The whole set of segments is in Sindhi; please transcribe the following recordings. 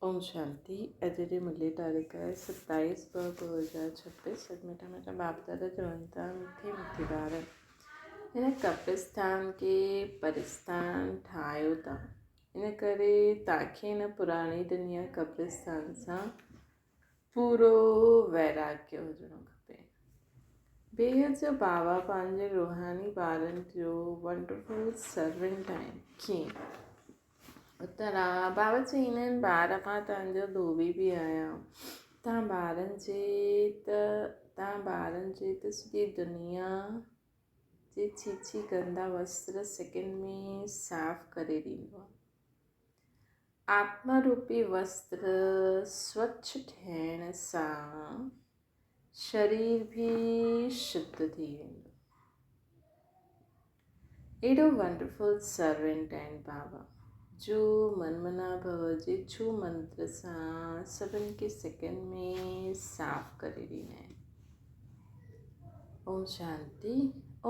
اوم شانتي اڄ جي ملي تاريخ آهي ستائيس ٻه ٻه هزار ڇبيس اڄ مٺا مٺا باپ دادا چون ٿا مٺي مٺي ٻار هن قبرستان کي پرستان ٺاهيو ٿا ان ڪري تاکي هن پراڻي دنيا قبرستان سان پورو ويراڳيو هجڻو کپي بيحد جو بابا پنهنجي روحاني ٻارن جو ونڊرفل سرونٽ آهن ڪيئن اترا، بابا چئيندا آهن، ٻار مان توهان جو ڌوٻي به آهيان. توهان ٻارن جي ته توهان ٻارن جي ته سڄي دنيا جي ڇي ڇي گندا وستر سيڪنڊ ۾ صاف ڪري ڏيندو آهي. آتما روپي وستر سوڇ ٺهڻ سان شرير به شڌ ٿي ويندو. اهڙو ونڊرفل سرونٽ آهن بابا جو من منا ڀو جي ڇو منتر سان سڀن کي سيڪنڊ ۾ صاف ڪري ڏيندا آهن. اوم شانتي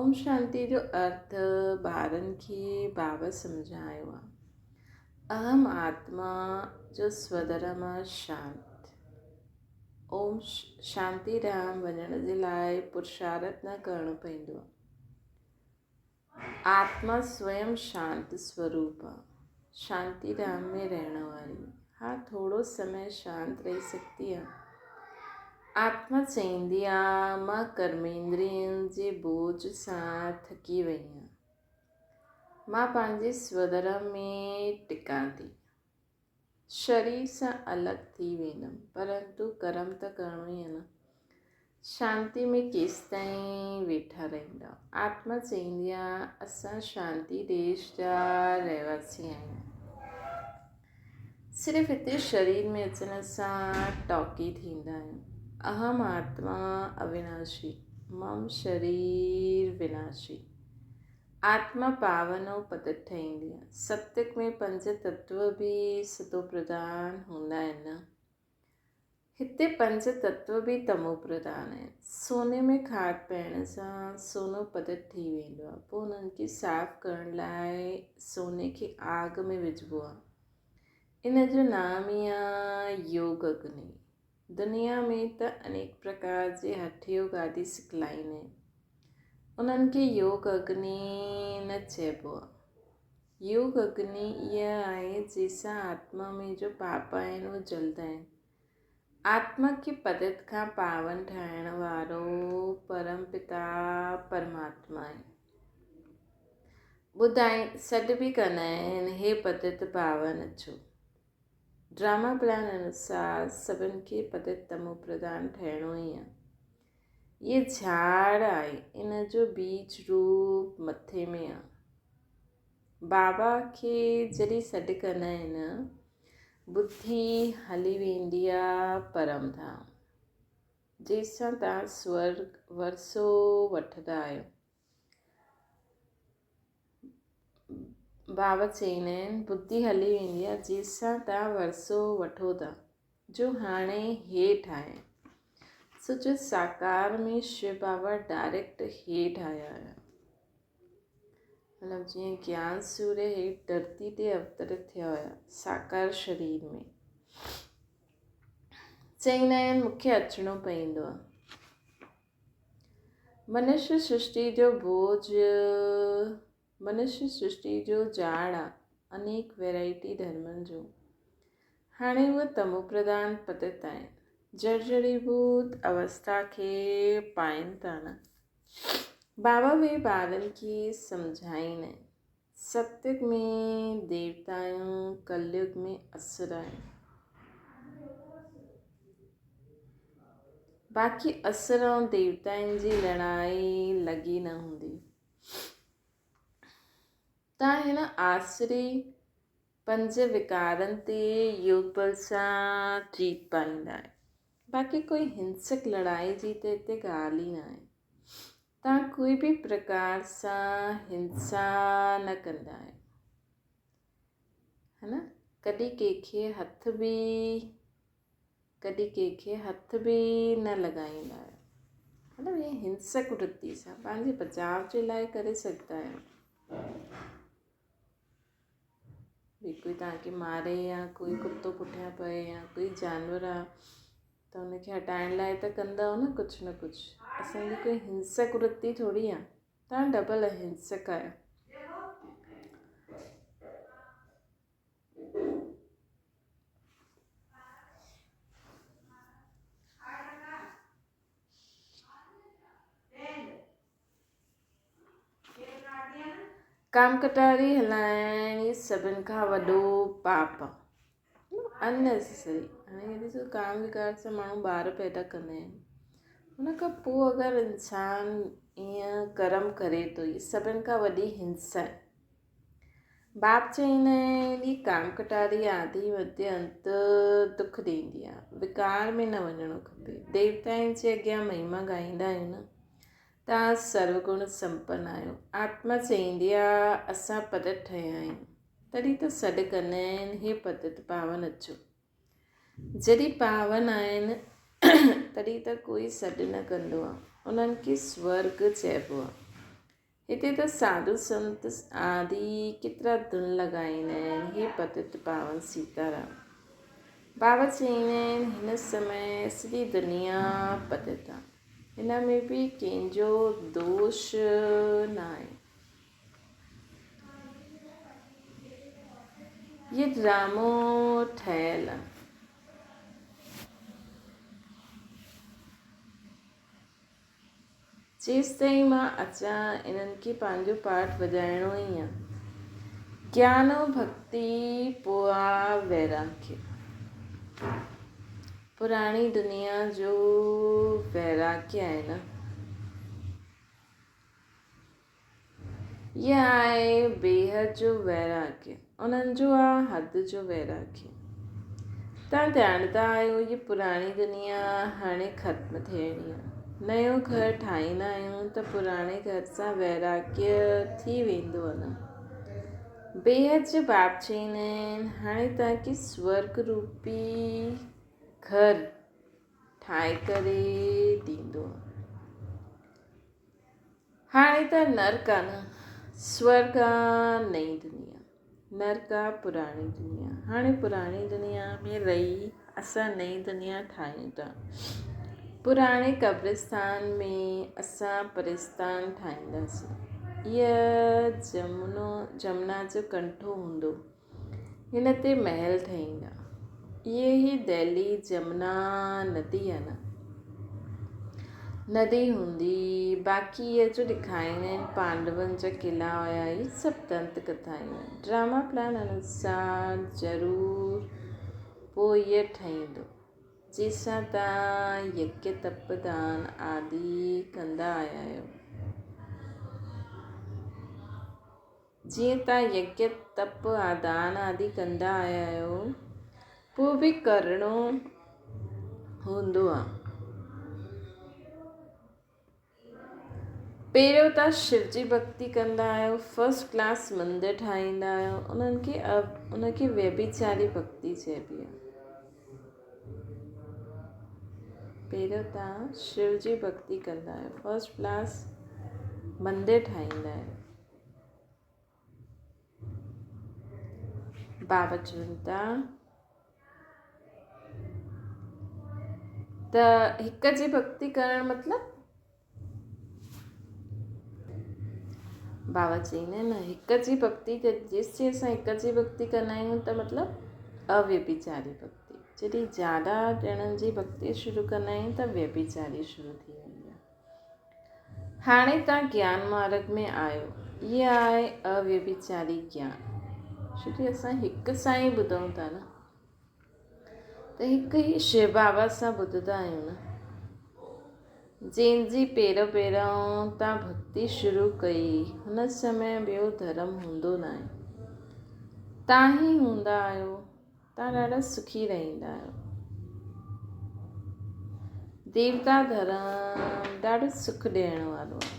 اوم شانتي جو ارٿ ٻارن کي بابا سمجهايو آهي. اهم آتما جو سوڌرم شانت. اوم شانتي ڌام وڃڻ جي لاء پرشارٿ نه ڪرڻو پوندو آهي. آتما سويم شانت سوروپ آ، شانتي ڌام ۾ رهڻ واري. ها ٿورو سمي شانت رهي سگهندي آ. آتما چئيندي آ، مان ڪرميندرين جي بوجهه سان ٿڪي وئي آهيان. مان پنهنجي سوڌرم ۾ ٽڪان ٿي. شرير سان الڳ ٿي ويندم، پرنتو ڪرم ته ڪرڻو ئي آهي نه. شانتي ۾ ڪيستائين ويٺا رهندا؟ آتما چئيندي آهي، اسان شانتي ديش جا رهواسي آهيون. صرف هتي شرير ۾ اچڻ سان ٽاڪي ٿيندا آهيون. اهم آتما اويناشي، مم شرير وناشي. آتما پاون ۽ پتت ٺهيندي آهي. ستيگ ۾ پنج تتو به ستو پرڌان هوندا آهن نه. هتي پنج تتو به تمو پرڌان آهن. سوني ۾ کاڌ پئڻ سان سونو پتت ٿي ويندو آهي. پوء انهن کي صاف ڪرڻ لاء سوني کي آگ ۾ وجهبو آهي. ان جو نام ئي آهي يوگ اگني. دنيا ۾ ته انيڪ پرڪار جي هٺ يوگ آدي سکلائين آهن. انهن کي يوگ اگني نه چئبو آهي. يوگ اگني اها آهي جنهن سان آتما ۾ جو پاپ آهن اهي جلدا آهن. آتما کي پتت کان پاون ٺاهڻ وارو پرم پتا پرماتما آهي. ٻڌائين سڏ به ڪندا آهن هي پتت پاون اچو. ڊراما پلان انوسار سڀن کي پتت تمو پرڌان ٺهڻو ئي آ. هيء جهاڙ آهي، ان جو بيج روپ مٿي ۾ آ. بابا کي جڏهن سڏ ڪندا آهن، ٻڌي هلي ويندي آ پرم ڌام، جنهن سان توهان سورڳ ورثو وٺندا آهيو. بابا چئيندا آهن، ٻڌي هلي ويندي آهي، جنهن سان توهان ورثو وٺو ٿا، جو هاڻي هيٺ آهي. سوچيو ساڪار ۾ شو بابا ڊائريڪٽ هيٺ آيا هيا. مطلب جيئن گيان سوريه هيٺ ڌرتي تي اوترت ٿيا هيا ساڪار شرير ۾. چئيندا آهن مون کي اچڻو پوندو آهي. منشيه سرشٽي جو بوجهه، منشيه سرشٽي جو جاڙ آ، انيڪ ويرائٽي ڌرمن جو. هاڻي اهي تمو پرڌان پتت آهن. جرجريڀوت اوسٿا کي پائن ٿا نه. بابا به ٻارن کي سمجهائين آهن. ستيگ ۾ ديوتا آهيون، ڪليگ ۾ اسر آهيون. باقي اسر ۽ ديوتائن جي لڙائي لڳي نه هوندي. تان هن آسري پنج وڪارن تي يوگ بل سان جيت پائيندا آهيو. باقي ڪوئي هنسڪ لڙائي جي ته هتي ڳالهه ئي ناهي. توهان ڪوئي به پرڪار سان هنسا نه ڪندا آهيو ها نه ڪڏهن ڪنهن کي هٿ به ڪڏهن ڪنهن کي هٿ به نه لڳائيندا آهيو مطلب هي هنسڪ ورتي سان پنهنجي بچاء جي لاء ڪري سگهندا آهيو. ڀئي ڪوئي توهان کي ماري يا ڪوئي ڪتو پٺيان پئي يا ڪوئي جانور آ ته ان کي هٽائڻ لاء ته ڪندؤ نه ڪجهه نه ڪجهه. اسان جي ڪوئي هنسڪ ورتي ٿوري آ. توهان ڊبل اهنسڪ آهيو. ڪام ڪٽاري هلائڻ ئي سڀن کان وڏو پاپ آ. اننيسيسري هاڻي ڏسو ڪام وڪار سان ماڻهو ٻار پيدا ڪندا آهن ان کان پوء اگر انسان ائين ڪرم ڪري ٿو هي سڀن کان وڏي هنسا آهي. باپ چئيندا آهن هي ڪام ڪٽاري آدي مڌيه انت دک ڏيندي آهي. وڪار ۾ نه وڃڻو کپي. ديوتائن جي اڳيان مهما ڳائيندا آهيون نه. توهان سروگڻ سمپن آهيو. آتما چئيندي آ، اسان پتت ٺهيا آهيون. تڏهن ته سڏ ڪندا آهن، هي پتت پاون اچو. جڏهن پاون آهن، تڏهن ته ڪوئي سڏ نه ڪندو آ. انهن کي سورڳ چئبو آ. هتي ته ساڌو سنت آدي ڪيترا ڌن لڳائيندا آهن، هي پتت پاون سيتارام. بابا چئيندا آهن، هن سمي سڄي دنيا پتت آ. هن ۾ به ڪنهن جو دوش ناهي. هي ڊرامو ٺهيل آ. جيستائين مان اچان انهن کي پنهنجو پارٽ وڄائڻو ئي آ. گيان ڀڳتي پوء آ ويراڳ. پراڻي دنيا جو ويراڳ آهي نه. هيء آهي بيحد جو ويراڳ. انهن جو آ حد جو ويراڳ. توهان ڄاڻندا آهيو هيء پراڻي دنيا هاڻي ختم ٿيڻي آ. نيو گهر ٺاهيندا آهيون ته پراڻي گهر سان ويراڳ ٿي ويندو آ نه. بيحد جو باپ چئيندا آهن، هاڻي توهان کي سورڳ روپي گهر ٺاهي ڪري ڏيندو. هاڻي ته نرڪ آ نه، سورڳ آ نئين دنيا، نرڪ آ پراڻي دنيا. هاڻي پراڻي دنيا ۾ رهي اسان نئين دنيا ٺاهيون ٿا. پراڻي قبرستان ۾ اسان پرستان ٺاهينداسين. هيء جمنو جمنا جو ڪنٺو هوندو. هن تي محل ٺهيندا. اهي هي دهلي جمنا ندي آهي نه. ندي هوندي. باقي اهي جو ڏيکاريندا آهن پانڊون جا قلعا هيا اهي سڀ دنت ڪٿائون آهن. ڊراما پلان انوسار ضرور پوء اهي ٺهيندو. جنهن سان توهان يگيه تپ دان آدي ڪندا آيا آهيو. جيئن توهان يگيه تپ دان آدي ڪندا آيا آهيو، پوء به ڪرڻو هوندو آهي. پهريون توهان شو جي ڀڳتي ڪندا آهيو، فرسٽ ڪلاس مندر ٺاهيندا آهيو، انهن کي ان کي ويڀيچاري ڀڳتي چئبي آهي. پهريون توهان شو جي ڀڳتي ڪندا آهيو، فرسٽ ڪلاس مندر ٺاهيندا آهيو. بابا چون ٿا ته هڪ جي ڀڳتي ڪرڻ مطلب بابا چئيندا آهن نه هڪ جي ڀڳتي ته جيسين اسان هڪ جي ڀڳتي ڪندا آهيون ته مطلب اويڀيچاري ڀڳتي جڏهن زياده ڄڻن جي ڀڳتي شروع ڪندا آهيون ته ويڀيچاري شروع ٿي ويندي آهي هاڻي توهان گيان مارڳ ۾ آهيو. هيء آهي اويڀيچاري گيان. ڇو جو اسان هڪ سان ئي ٻڌون ٿا نه ته هڪ ئي شو بابا سان ٻڌندا آهيون نه جنهن جي پيرو پيرون تان ڀڳتي شروع ڪئي هن سمي ٻيو ڌرم هوندو ناهي. تان ئي هوندا آهيو. توهان ڏاڍا سکي رهندا آهيو. ديوتا ڌرم ڏاڍو سک ڏيڻ وارو آهي.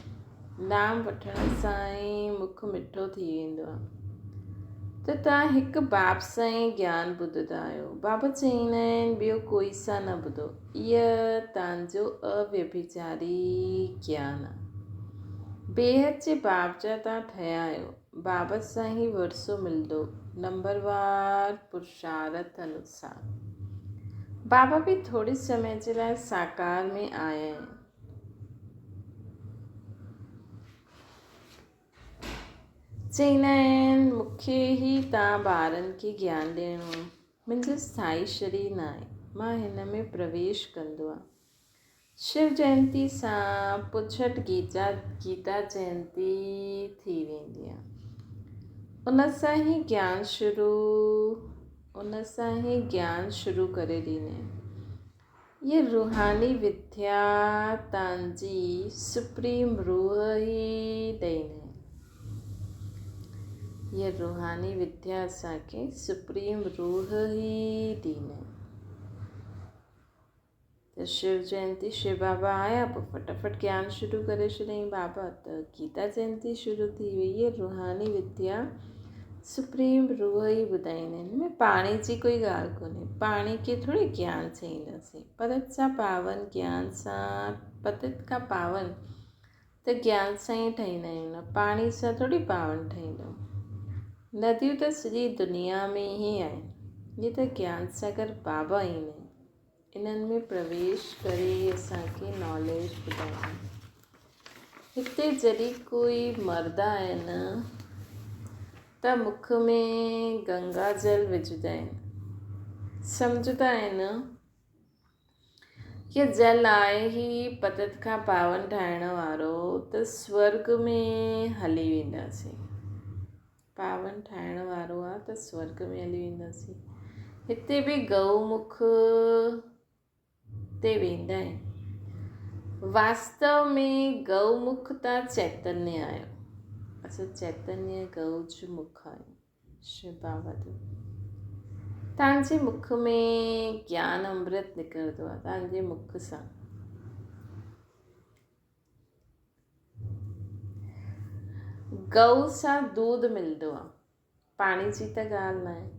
نام وٺڻ سان ئي مک مٺو ٿي ويندو آهي. ته توهان هڪ باپ سان ئي گيان ٻڌندا آهيو. بابا چئيندا آهن ٻيو ڪوئي سان نه ٻڌو. اهو توهان جو اويڀيچاري گيان آهي. بيحد جي باپ جا توهان ٺهيا آهيو. بابا سان ئي ورثو ملندو. نمبروار پرشارٿ انوسار. بابا به ٿوري سمي جي لاء ساڪار ۾ آيا آهن. چئيندا آهن، مون کي ئي توهان ٻارن کي گيان ڏيڻو آهي. منهنجو اسٿائي شرير ناهي، مان هن ۾ پرويش ڪندو آهيان. شو جينتي سان پڇٽ گيتا گيتا جينتي ٿي ويندي آهي. ان سان ئي گيان شروع ان سان ئي گيان شروع ڪري ڏيندا آهن. اها روحاني وديا تان جي سپريم روح ئي ڏئيندا آهن. اها روحاني وديا اسان کي سپريم روح ئي ڏيندا آهن. ته شو جينتي شو بابا آيا پوء فٽافٽ گيان شروع ڪري ڇڏيائين بابا ته گيتا جينتي شروع ٿي وئي. اها روحاني وديا سپريم روح ئي ٻڌائيندا آهن. هن ۾ پاڻي جي ڪوئي ڳالهه ڪونهي. پاڻي کي ٿوري گيان چئينداسين. پتت سان پاون گيان سان پتت کان پاون ته گيان سان ئي ٺهيندا آهيون نه پاڻي سان ٿوري پاون ٺهيندو. نديون ته سڄي دنيا ۾ ئي آهن. هي ته گيان ساگر بابا ايندا آهن. انهن ۾ پرويش ڪري اسان کي ناليج ٻڌائيندا آهن. هتي جڏهن ڪوئي مردا آهن ته مک ۾ گنگا جل وجهندا آهن. سمجهندا آهن ڪي جل آهي هي پتت کان پاون ٺاهڻ وارو ته سورگ ۾ هلي وينداسين. پاون ٺاهڻ وارو آ ته سورڳ ۾ هلي وينداسين. هتي به گئو مک تي ويندا آهن. واستو ۾ گئو مک تان چيتنيه آهيو. اسان چيتنيه گئو جو مک آهيون. شو بابا جو تان جي مک ۾ گيان امرت نڪرندو آ تان جي مک سان. گئو سان دودھ ملندو آ، پاڻي جي ته ڳالھ ناهي.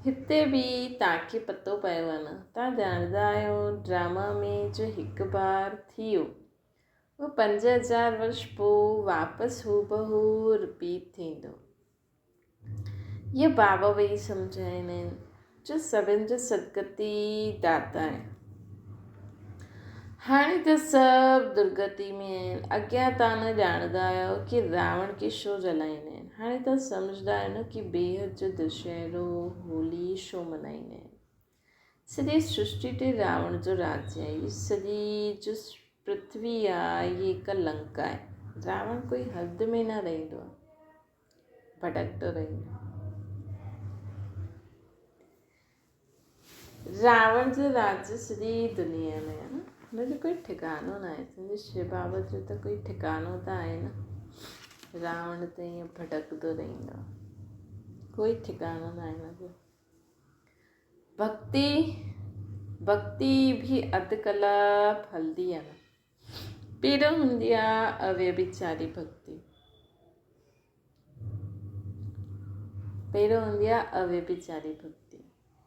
هتي به توهان کي پتو پيو آ نه، توهان ڄاڻندا آهيو ڊراما ۾ جو هڪ بار ٿيو اهو 5000 ورش پوء واپس هوبهو رپيٽ ٿيندو. اهي بابا ويهي سمجهائيندا آهن جو سڀن جو سدگتي داتا آهي. هاڻي ته سڀ درگتي ۾ آهن. اڳيان توهان نه ڄاڻندا آهيو ڪي راوڻ کي ڇو جلائيندا آهن. هاڻي توهان سمجهندا آهيو نه ڪي بيحد جو دشهرو، هولي ڇو ملهائيندا آهن. سڄي سرشٽي تي راوڻ جو راڄ آهي. هي سڄي جو پرٿوي آهي هي هڪ لنڪا آهي. راوڻ ڪوئي حد ۾ نه رهندو آهي. ڀٽڪندو رهندو. راوڻ جو راڄ سڄي دنيا ۾ آهي نه، هن جو ڪوئي ٺڪانو نه آهي. سمجهه شو بابا جو ته ڪوئي ٺڪانو ته آهي نه. راوڻ ته ائين ڀٽڪندو رهندو آهي، ڪوئي ٺڪانو نه آهي هن جو. ڀڳتي ڀڳتي به اڌ ڪلاڪ هلندي آهي نه. پهريون هوندي آهي اويڀچاري ڀڳتي. پهريون هوندي آهي اويڀچاري ڀڳتي،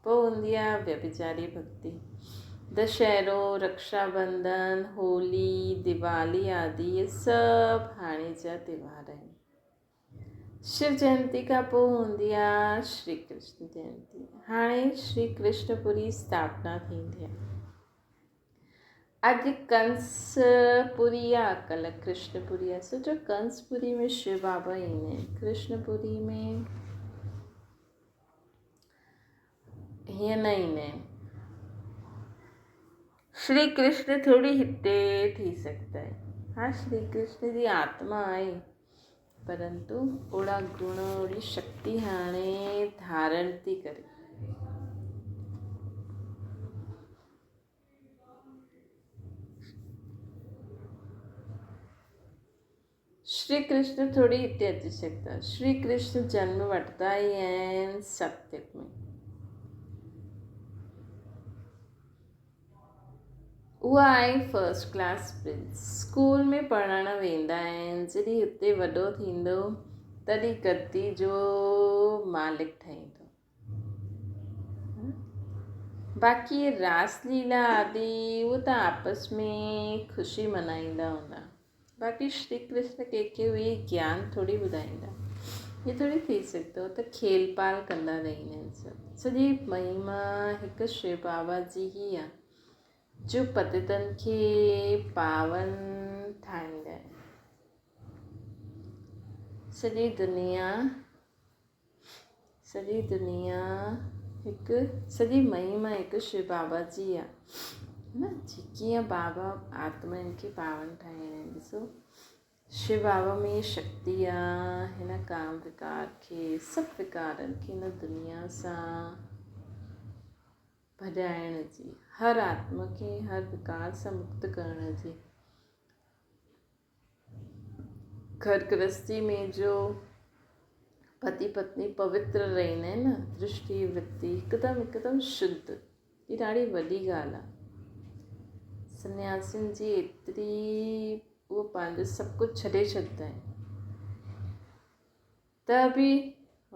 پوء هوندي آهي ويڀچاري ڀڳتي. دشهرو، رڪشا بنڌن، هولي، ديوالي آدي اهي سڀ هاڻي جا تيوهار آهن. شو جينتي کان پوء هوندي آهي شري ڪرشن جينتي. هاڻي شري ڪرشن پوري اسٿاپنا ٿيندي آهي. اڄ ڪنس پوري آ ڪلهه ڪرشن پوري آ. سوچو ڪنس پوري ۾ شو بابا ايندا آهن، ڪرشن پوري ۾ هيئن نه ايندا آهن. شري ڪرشن ٿوري هتي ٿي سگهندا آهن. ها شري ڪرشن جي آتما آهي، پرنتو اوڙا گڻ اوڙي شڪتي هاڻي ڌارڻ ٿي ڪري. شري ڪرشن ٿوري هتي اچي سگهندا. شري ڪرشن جنم وٺندا ئي آهن ستيگ ۾. اها آهي فرسٽ ڪلاس پرنس. اسڪول ۾ پڙهڻ ويندا آهن. جڏهن هتي وڏو ٿيندو تڏهن گدي جو مالڪ ٺهيندو. باقي راس ليلا آدي اهو ته آپس ۾ خوشي منائيندا هوندا. باقي شري ڪرشن ڪنهن کي اهي گيان ٿوري ٻڌائيندا. ائين ٿوري ٿي سگهندو ته کيل پال ڪندا رهندا آهن سڀ. سڄي مهما هڪ شو بابا جي ئي آ جو پتيتن کي پاون ٺاهيندا آهن. سڄي دنيا سڄي دنيا هڪ سڄي مهما هڪ شو بابا جي آ نه جي ڪيئن بابا آتمائن کي پاون ٺاهيندا آهن ڏسو. شو بابا ۾ شڪتي آ هن ڪام وڪار کي سڀ وڪارن کي هن دنيا سان ڀڄائڻ جي هر آتما کي هر وڪار سان مڪت ڪرڻ جي گهر گرهستي ۾ جو پتي پتني پوتر رهندا آهن نه درشٽي ورتي هڪدم هڪدم شڌ هي ڏاڍي وڏي ڳالهه آ. سنياسين جي ايتري اهو پنهنجو سڀ ڪجهه ڇڏي ڇڏندا آهن ته به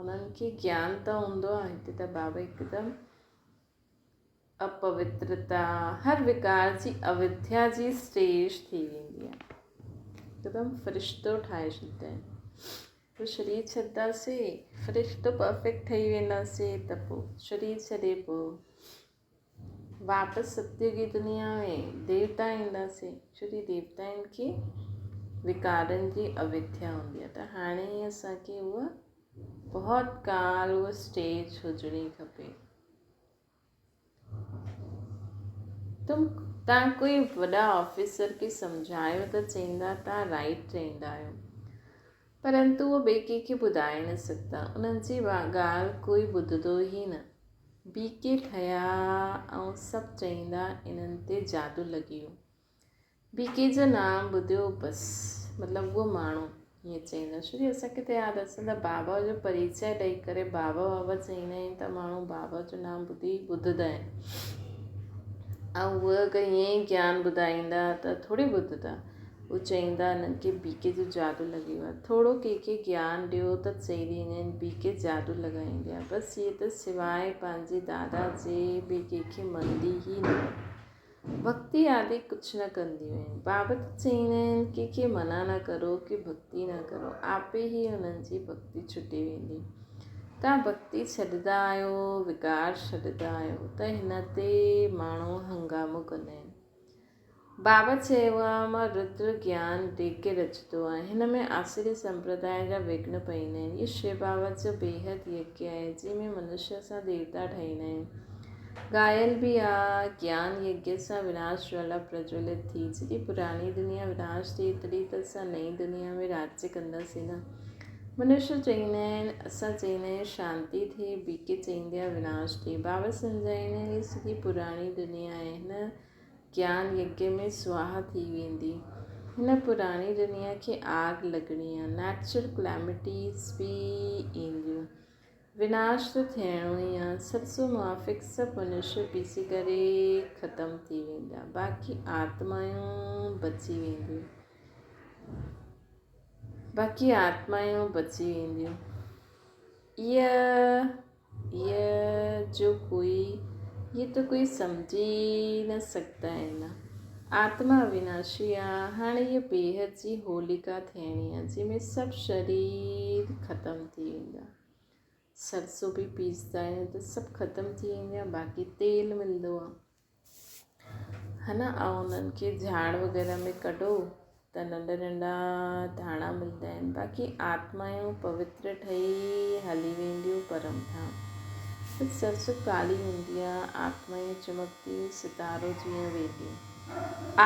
انهن کي گيان ته هوندو آهي. هتي ته بابا هڪدم اپوترتا هر وڪار جي اوديا جي اسٽيج ٿي ويندي آهي. هڪدم فرشتو ٺاهي ڇڏندا آهن. پوء شرير ڇڏنداسين، فرشتو پرفيڪٽ ٺهي وينداسين ته پوء شرير ڇڏي پوء واپس ستيوگي دنيا ۾ ديوتا اينداسين، ڇو جي ديوتائن کي وڪارن جي اويٿيا هوندي آهي ته هاڻي ئي اسان کي اها بهت ڪال اها اسٽيج هجڻي کپي. تم تان ڪوئي وڏا آفيسر کي سمجهايو ته چئيندا تان رائيٽ چئيندا آهيو پرنتو اهو ٻئي ڪنهن کي ٻڌائي نه سگهندا انهن جي ڳالهه ڪوئي ٻڌندو ئي نه بي ڪي ٺهيا ۽ سڀ چئيندا انهن تي جادو لڳي ويو بي ڪي جو نام ٻڌيو بس مطلب اهو ماڻهو ائين چئيندو ڇو جو اسان کي ته ياد اسان ته بابا جو پريچي ڏئي ڪري بابا بابا چئيندا آهيون ته ماڻهو بابا جو نام ٻڌي ٻڌندا آهن ۽ اهي اگر ائين ئي گيان ٻڌائيندا ته ٿوري ٻڌندا اهو چئيندا هنن کي بي ڪي جو جادو لڳي ويو آهي ٿورو ڪنهن کي گيان ڏيو ته چئي ڏيندا آهن بي ڪي جادو لڳائيندي آهي بس هي ته سواء پنهنجي دادا جي ٻئي ڪنهن کي مندي ئي نه ڀڳتي آدي ڪجهه نه ڪنديون آهن. بابا ته چئيندا آهن ڪنهن کي منع نه ڪرو ڪي ڀڳتي نه ڪرو آپي ئي انهن جي ڀڳتي ڇٽي ويندي. توهان ڀڳتي ڇڏندا آهيو وڪار ڇڏندا آهيو ته هن تي ماڻهو هنگامو ڪندا آهن. بابا چيو آهي مان ردر گيان ديکي رچندو آهيان. هن ۾ آسري سمپرداء جا وگهن پئيندا آهن. اهو شو بابا جو بيحد يگيه آهي جنهن ۾ منشيه سان ديوتا ٺهيندا آهن. گايل به آ، گيان يگيه سان وناش جوالا پرجولت ٿي. جڏهن پراڻي دنيا وناش ٿي تڏهن ته اسان نئين دنيا ۾ راڄ ڪنداسين نه. منشي چئيندا آهن، اسان چئيندا آهيون شانتي ٿئي، بي ڪي چئيندي آ وناش ٿئي. بابا سمجهائيندا آهن هي سڄي پراڻي دنيا آهي، هن گيان يگيه ۾ سواها ٿي ويندي. هن پراڻي دنيا کي آگ لڳڻي آ، نيچرل ڪليمٽيز به اينديون. وناش ته ٿيڻو ئي آ، ستسو موافق سڀ منشي پيسي ڪري ختم ٿي ويندا، باقي آتمائون بچي وينديون. باقي آتمائون بچي وينديون. ايء ايء جو ڪوئي يي تو ڪوئي سمجهي نه سگهتا هي نه. آتما اويناشي آ، هاڻي ايء بيحد جي هوليڪا ٿيڻي آ، جنهن ۾ سڀ شرير ختم ٿي ويندا. سرسو به پيسدا آهيون ته سڀ ختم ٿي ويندي آ، باقي تيل ملندو آ. ها نه ۽ انهن کي جهاڙ وغيره ۾ ڪڍو ته ننڍا ننڍا ڌاڻا ملندا آهن باقي آتمايون پوتر ٺهي هلي وينديون پرم ڌام پر سرسو ڪالي هوندي آ آتمايون چمڪنديون ستارو جيئن وينديون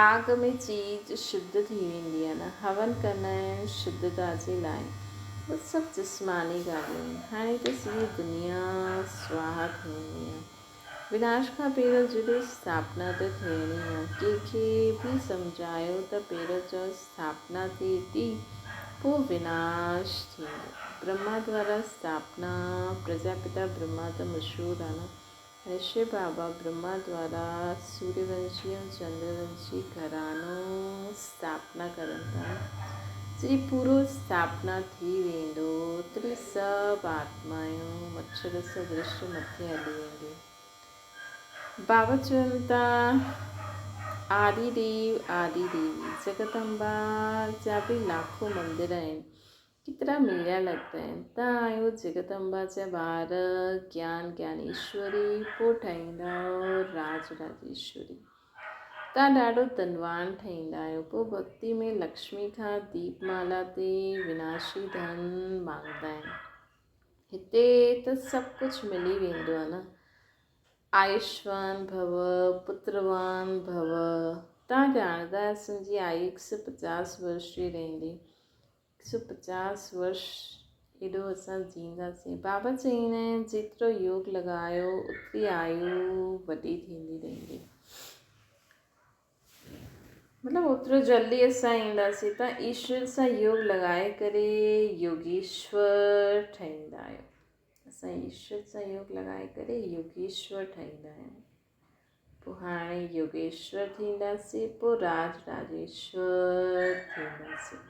آگ ۾ چيز شڌ ٿي ويندي آ نه هون ڪندا آهن شڌتا جي لاء اهي سڀ جسماني ڳالهيون آهن هاڻي ته سڄي دنيا سواها ٿي ويندي آ. وناش کان پهريون ضرور اسٿاپنا ته ٿيڻي آ. ڪنهن کي به سمجهايو ته پهريون چئو اسٿاپنا ٿئي ٿي پوء وناش ٿيندو. برهما دوارا اسٿاپنا، پرجاپتا برهما ته مشهور آ نه. ۽ شو بابا برهما دوارا سوريه ونشي ۽ چندر ونشي گهراڻو اسٿاپنا ڪرن ٿا نه. جڏهن پورو اسٿاپنا ٿي ويندو تڏهن سڀ آتمائون مڇر سدرش مٿي هلي وينديون. بابا چون ٿا آدي ديو آدي ديوي جگت امبا جا به لاکون مندر آهن. ڪيترا ميلا لڳندا آهن. توهان آهيو جڳت امبا جا ٻار، گيان گيانيشوري، پوء ٺاهيندا آهيو راج راجيشوري. توهان ڏاڍو ڌنوان ٺهيندا آهيو. پوء ڀڳتي ۾ لڪشمي کان ديپ مالا تي وناشي ڌن مانگندا آهن. هتي ته سڀ ڪجهه ملي ويندو آهي نه. آيوشوان ڀو، پتروان ڀو. توهان ڄاڻندا آهيو اسان جي آيو هڪ سؤ پچاس ورش جي رهندي. هڪ سؤ پچاس ورش ايڏو اسان جيئنداسين. بابا چئيندا آهن جيترو يوگ لڳايو اوتري آيو وڏي ٿيندي رهندي. مطلب اوترو جلدي اسان اينداسين. تان ايشور سان يوگ لڳائي ڪري يوگيشور ٺهيندا آهيو. اسان ايشور سان يوگ لڳائي ڪري يوگيشور ٺهيندا آهيون. پوء هاڻي يوگيشور ٿينداسين، پوء راج راجيشور ٿينداسين.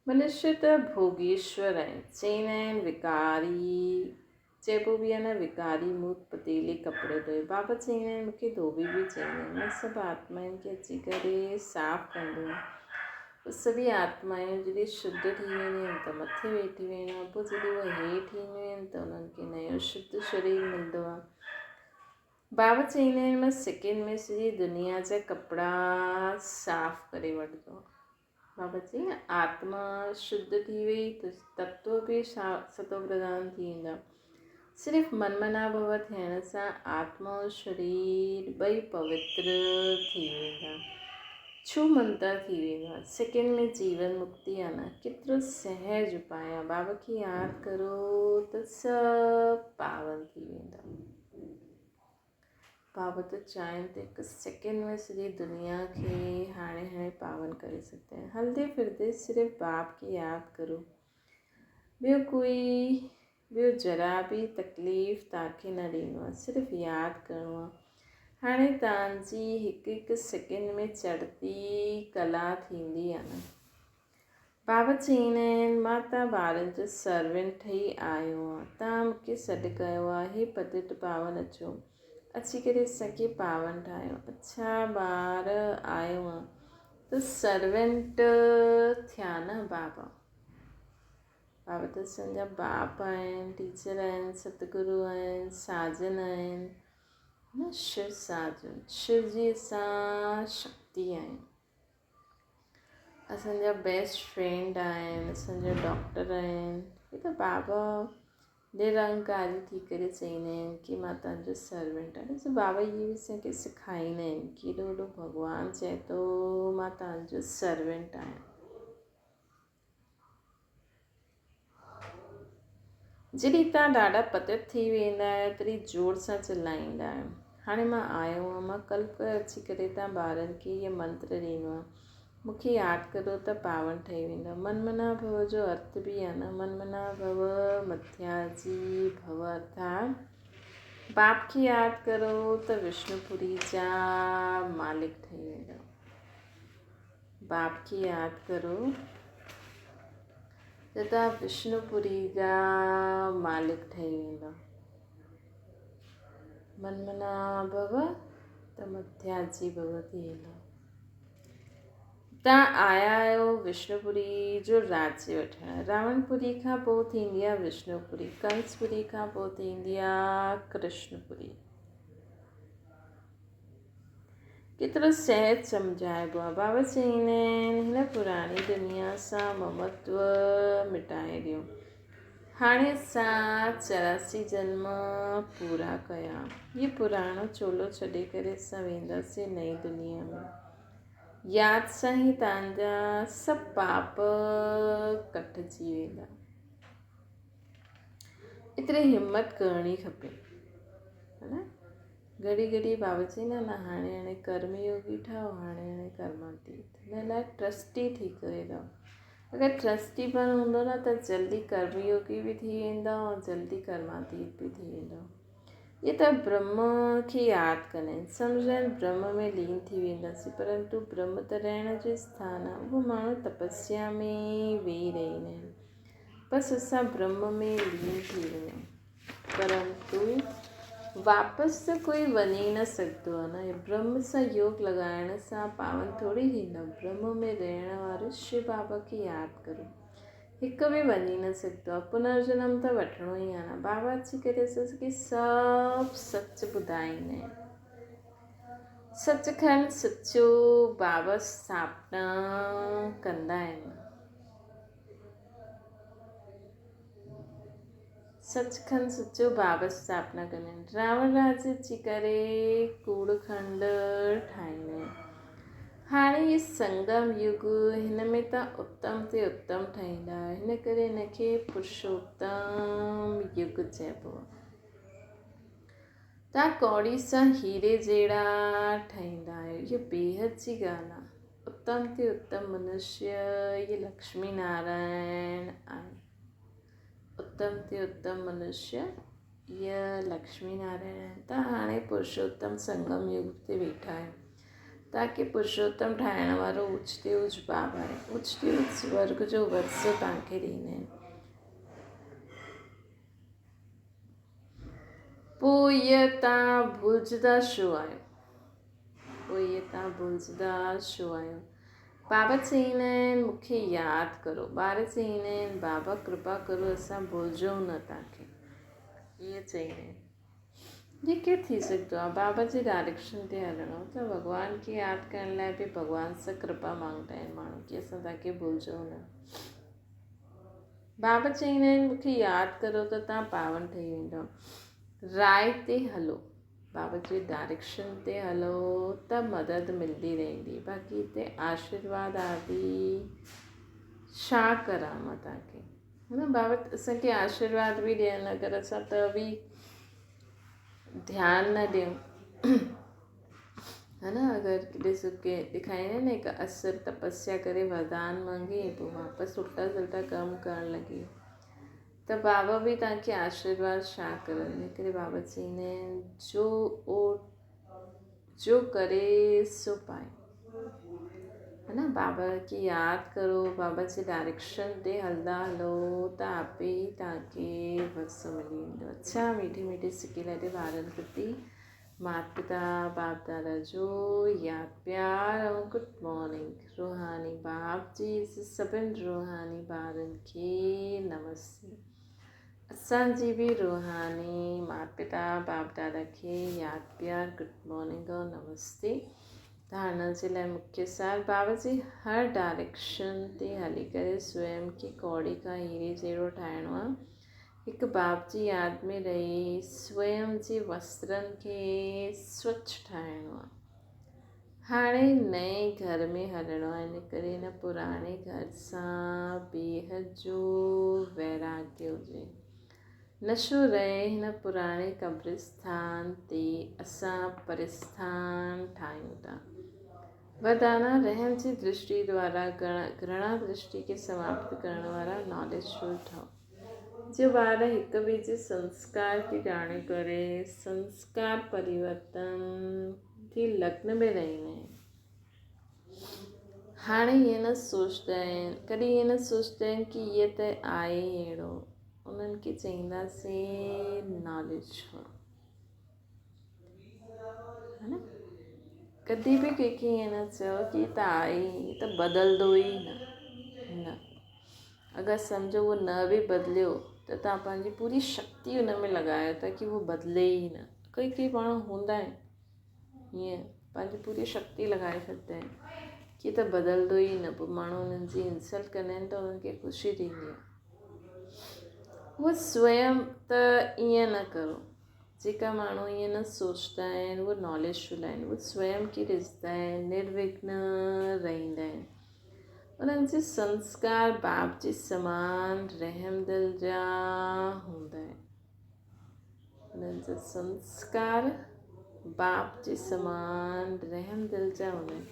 منشي ته ڀوگيشور آهن، چئيندا آهن وڪاري چئبو به آهي نه وڪاري موت پتيلي ڪپڙو ڌوئي. بابا چئيندا آهن مون کي ڌوٻي به چئيندا آهن. مان سڀ آتمائن کي اچي ڪري صاف ڪندو آهيان. پوء سڀئي آتمائون جڏهن شڌ ٿي وينديون آهن ته مٿي ويٺي وينديون آهن. پوء جڏهن اهي هيٺ اينديون آهن ته انهن کي نيو شڌ شرير ملندو آهي. بابا چئيندا آهن مان سيڪنڊ ۾ سڄي دنيا جا ڪپڙا صاف ڪري وٺندو آهيان. بابا چئي آتما شڌ ٿي وئي ته تتو به ستو پرڌان ٿي ويندا. صرف من منا ڀو ٿيڻ سان آتما ۽ شرير ٻئي پوتر ٿي ويندا. ڇو منتر ٿي ويندا. سيڪنڊ ۾ جيون مڪتي آ نه. ڪيترو سهج اپاء آ. بابا کي ياد ڪرو ته سڀ پاون ٿي ويندا. بابا ته چاهين ته هڪ سيڪنڊ ۾ سڄي دنيا کي هاڻي هاڻي پاون ڪري سگهندا آهن. هلندي ڦرندي صرف باپ کي ياد ڪرو. ٻيو ڪوئي ٻيو ذرا به تڪليف توهان کي نه ڏيندو آهي. صرف ياد ڪرڻو آهي. هاڻي توهان جي هڪ هڪ سيڪنڊ ۾ چڙهتي ڪلا ٿيندي آهي نه. بابا چئيندا آهن، مان تان ٻارن جو سرونٽ ٺهي آيو آهيان، تان مون کي سڏ ڪيو آهي، هي پتيت پاون اچو، اچي ڪري اسان کي پاون ٺاهيو. اڇا ٻار آيو آهيان ته سرونٽ ٿيان نه بابا. بابا ته اسان جا باپ آهن، ٽيچر آهن، ستگرو آهن، ساجن آهن، نه شو ساجن، شو جي اسان شڪتي آهيون. اسان جا بيسٽ فرينڊ آهن اسان جا ڊاڪٽر آهن هي ته بابا نرنڪاري ٿي ڪري چئيندا آهن ڪي مان توهان جو سرونٽ آهيان ڏسو بابا اهي به اسان کي سکائيندا آهن ڪي ايڏو وڏو ڀڳوان چئي ٿو مان توهان جو سرونٽ آهيان. جڏهن توهان ڏاڍا پتت ٿي ويندا آهيو تڏهن زور سان چلائيندا آهيو. هاڻي مان آيو آهيان، مان ڪلپ اچي ڪري توهان ٻارن کي هيء منتر ڏيندو آهيان. مون کي ياد ڪرو ته پاون ٺهي ويندؤ. من منا ڀو جو ارٿ به آهي نه من منا ڀو مٿيا جي ڀو ارٿات باپ کي ياد ڪرو ته وشنوپوري جا مالڪ ٺهي ويندؤ. باپ کي ياد ڪرو ته توهان وشنوپوري جا مالڪ ٺهي ويندؤ. من منا ڀو ته مٿياجي ڀو ٿي ويندؤ. توهان آيا آهيو وشنوپوري جو راجيه وٺڻ. راوڻپوري کان پوء ٿيندي آهي وشنوپوري، ڪنسپوري کان پوء ٿيندي آهي ڪرشنپوري. ڪيترو سهج سمجهائبو آهي. بابا چئيندا آهن، هن پراڻي دنيا سان ممتو مٽائي ڏيو. هاڻي اسان 84 جنم پورا ڪيا. هي پراڻو چولو ڇڏي ڪري اسان وينداسين نئين دنيا ۾. ياد سان ئي توهان جا سڀ پاپ ڪٽجي ويندا. ايتري همت ڪرڻي کپي. ها نه؟ گهڙي گهڙي بابا چئي نه نه هاڻي هاڻي ڪرم يوگي ٺهو هاڻي هاڻي ڪرماتيت هن لاء ٽرسٽي ٿي ڪري رهو اگر ٽرسٽي پڻ هوندو نه ته جلدي ڪرم يوگي به ٿي ويندو ۽ جلدي ڪرماتيت به ٿي ويندو. اهي ته برهم کي ياد ڪندا آهن سمجهندا آهن برهم ۾ لين ٿي وينداسين پرنتو برهم ته رهڻ جو اسٿان آهي اهو ماڻهو تپسيا ۾ ويهي رهندا آهن بس اسان برهم ۾ لين ٿي وڃون. پرنتو واپس ته ڪوئي وڃي نه سگهندو آهي نه. برهم سان يوگ لڳائڻ سان پاون ٿوري ٿيندو. برهم ۾ رهڻ واري شو بابا کي ياد ڪرو. هڪ به وڃي نه سگهندو آهي. پنرجنم ته وٺڻو ئي آهي نه. بابا اچي ڪري اسان کي سڀ سچ ٻڌائيندا آهن. سچ کنڊ سچو بابا اسٿاپنا ڪندا آهن. سچ کنڊ سچو بابا اسٿاپنا ڪندا آهن. راوڻ راج اچي ڪري ڪوڙ کنڊ ٺاهيندا آهن. هاڻي هي سنگم يگ هن ۾ ته اتم تي اتم ٺهيندا، هن ڪري هن کي پرشوتم يگ چئبو آهي. توهان ڪوڙي سان هيري جهڙا ٺهيندا آهيو، اهو بيحد جي ڳالهه آهي. اتم تي اتم منشيه اهي لڪشمي نارائڻ آهن. اتم تي اتم منشيه اهي لڪشمي نارائڻ آهن. توهان هاڻي پرشوتم سنگم يگ تي ويٺا آهيو. توهان کي پرشوتم ٺاهڻ وارو اوچ تي اوچ باب آهي. اوچ تي اوچ سورگ جو ورثو توهان کي ڏيندا آهن. پوء توهان ڀلجندا ڇو آهيو؟ پوء توهان ڀلجندا ڇو آهيو؟ بابا چئيندا آهن، مون کي ياد ڪرو. ٻار چئيندا آهن، بابا ڪرپا ڪرو اسان ڀلجون نه توهان کي. ائين چئيندا آهن. هي ڪيئن ٿي سگهندو آهي؟ بابا جي ڊائريڪشن تي هلڻو ته ڀڳوان کي ياد ڪرڻ لاء به ڀڳوان سان ڪرپا مانگدا آهن ماڻهو ڪي اسان توهان کي ڀلجون نه. بابا چئيندا آهن، مون کي ياد ڪرو ته توهان پاون ٺهي ويندؤ. راء تي هلو، بابا جي ڊائريڪشن تي هلو ته مدد ملندي رهندي. باقي هتي آشيرواد آدي ڇا ڪران مان توهان کي؟ نه بابا اسان کي آشيرواد به ڏين اگر اسان ته به ڌيان نه ڏيون ها نه اگر ڏسو ڪي ڏيکاريندا آهن نه هڪ اسر تپسيا ڪري وردان مانگي پوءِ واپس الٽا سلٽا ڪم ڪرڻ لڳي ته بابا به توهان کي آشيرواد ڇا ڪرن ان ڪري بابا چئيندا آهن جو او جو ڪري سو پائي ها نه بابا کي ياد ڪرو بابا جي ڊائريڪشن تي هلندا هلو ته آپ ئي توهان کي ورثو ملي ويندو اڇا ميٺي ميٺي سڪي لڏي ٻارن پرتي مات پتا باپ دادا جو ياد پيار ۽ گڊ مارننگ روحاني باپ جي سڀن روحاني ٻارن کي نمستي اسان جي به روحاني مات پتا باپ دادا کي ياد پيار گڊ مارننگ ۽ نمستي ڌارڻا جي لاء مکيه سار بابا جي هر ڊائريڪشن تي هلي ڪري سوئم کي ڪوڙي کان هيري جهڙو ٺاهڻو آهي هڪ باپ جي ياد ۾ رهي سويم جي وسترن کي سوڇ ٺاهڻو آهي. هاڻي نئين گهر ۾ هلڻو آهي ان ڪري هن پراڻي گهر سان بيحد جو ويراڳ هجي. نشو رهي هن پراڻي قبرستان تي اسان پرستان ٺاهيون ٿا. وردانا رحم جي درشٽي دوارا گهرڻا درشٽي کي سماپت ڪرڻ وارا ناليج فل ٺهو. جو ٻار هڪ ٻئي جي سنسڪار کي ڄاڻي ڪري سنسڪار پريورتن جي لگن ۾ رهندا آهن. هاڻي ائين نه سوچدا آهن، ڪڏهن ائين نه سوچدا آهن ڪي هيء ته آهي ئي اهڙو. انهن کي چئينداسين ناليج فل. ها نه ڪڏهن به ڪنهن کي ائين نه چئو ڪي هي ته آهي ئي هي ته بدلندو ئي نه. نه اگر سمجهو اهو نه به بدليو ته توهان پنهنجي پوري شڪتي ان ۾ لڳايو ٿا ڪي اهو بدلي ئي نه. ڪئي ڪئي ماڻهو هوندا آهن ائين پنهنجي پوري شڪتي لڳائي ڇڏيندا آهن ڪي ته بدلندو ئي نه پوء ماڻهو انهن جي انسلٽ ڪندا آهن ته انهن کي خوشي ٿيندي آهي. اهو سويم ته ائين نه ڪرو. جيڪا ماڻهو ائين نه سوچدا آهن اهي ناليج فل آهن اهي سويم کي ڏسندا آهن نروگن رهندا آهن انهن جي سنسڪار باپ جي سمان رحم دل جا هوندا آهن انهن جا سنسڪار باپ جي سمان رحم دل جا هوندا آهن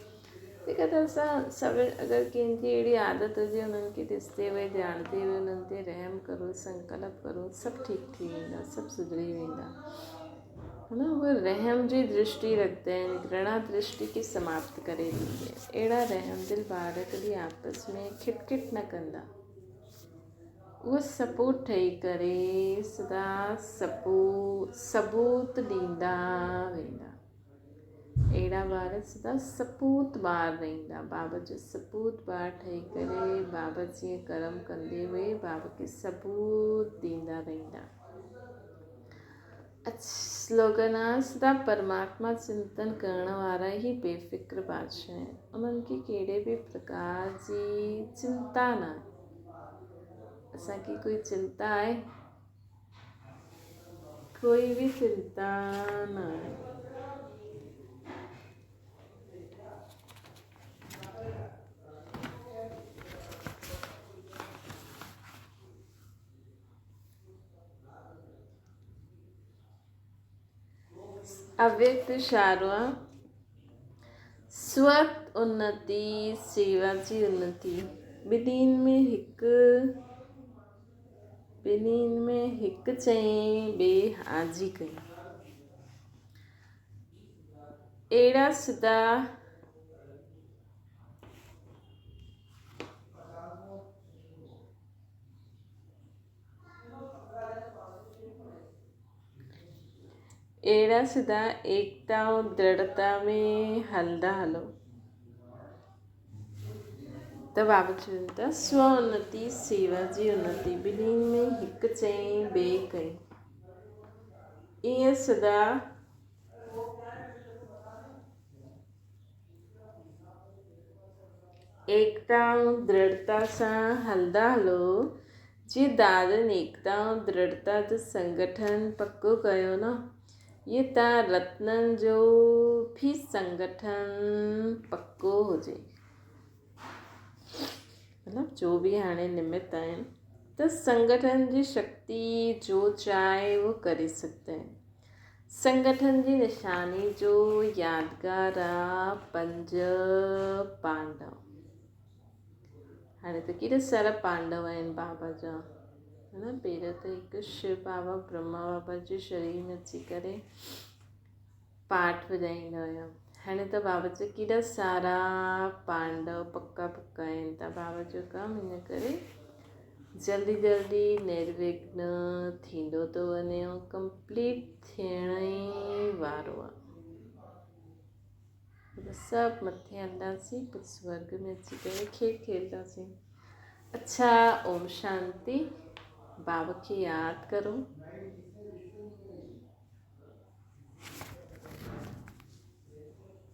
جيڪا ته اسان سڀ اگر ڪنهن جي اهڙي عادت هجي انهن کي ڏسندي هوئي ڄاڻندي هوئي انهن تي رحم ڪرو سنڪلپ ڪرو سڀ ٺيڪ ٿي ويندا سڀ سڌري ويندا نه اهي رحم جي درشٽي رکندا آهن گهرڻا درشٽي کي سماپت ڪري ڏيندي آهن اهڙا رحم دل ٻار ڪڏهن آپس ۾ کٽ کٽ نه ڪندا اهي سپوت ٺهي ڪري سدا ثبوت ڏيندا ويندا اهڙا ٻار سدا سپوت ٻار رهندا. بابا جو سپوت ٻار ٺهي ڪري بابا جيئن ڪرم ڪندي هئي بابا کي ثبوت ڏيندا رهندا. سلوگن آ سدا پرماتما چنتن ڪرڻ وارا ئي بي فڪر بادشاهه آهن. انهن کي ڪهڙي به پرڪار جي چنتا نه آهي. اسان کي ڪوئي چنتا آهي؟ ڪوئي به چنتا نه آهي. اويڪت اشارو آ سوت انتي سيوا جي انتي ٻنهين ۾ هڪ ٻنهين ۾ هڪ چئين ٻئي آجي ڪئي. اهڙا سڌا اهڙا سڌا ايڪتا ۽ درڙتا ۾ هلندا هلو. ته بابا چون ٿا سو انتي سيوا جي انتي ٻنهين ۾ هڪ چئين ٻئي ڪئين. ائين سدا ايڪتا ۽ درڙتا سان هلندا هلو. جي دادن ايڪتا ۽ درڙتا جو سنگٺن پڪو ڪيو نه ائين تان رتنن جو به سنگٺن پڪو هجي. مطلب جو به هاڻي نمت آهن ته سنگٺن جي شڪتي جو چاهي اهو ڪري سگهندا آهن. سنگٺن جي نشاني جو يادگار آ پنج پانڊو. هاڻي ته ڪيڏا سارا پانڊو آهن بابا جا ها نه پهريون ته هڪ شو بابا برهما بابا جي شرير ۾ اچي ڪري پاٺ وڄائيندا هيا هاڻي ته بابا جا ڪيڏا سارا پانڊو پڪا پڪا آهن ته بابا جو ڪم ان ڪري جلدي جلدي نروگن ٿيندو ٿو وڃي ۽ ڪمپليٽ ٿيڻ ئي وارو آهي. سڀ مٿي هلنداسين پوء سورڳ ۾ اچي ڪري کيل کيلنداسين. اڇا اوم شانتي. بابا کي ياد ڪرو.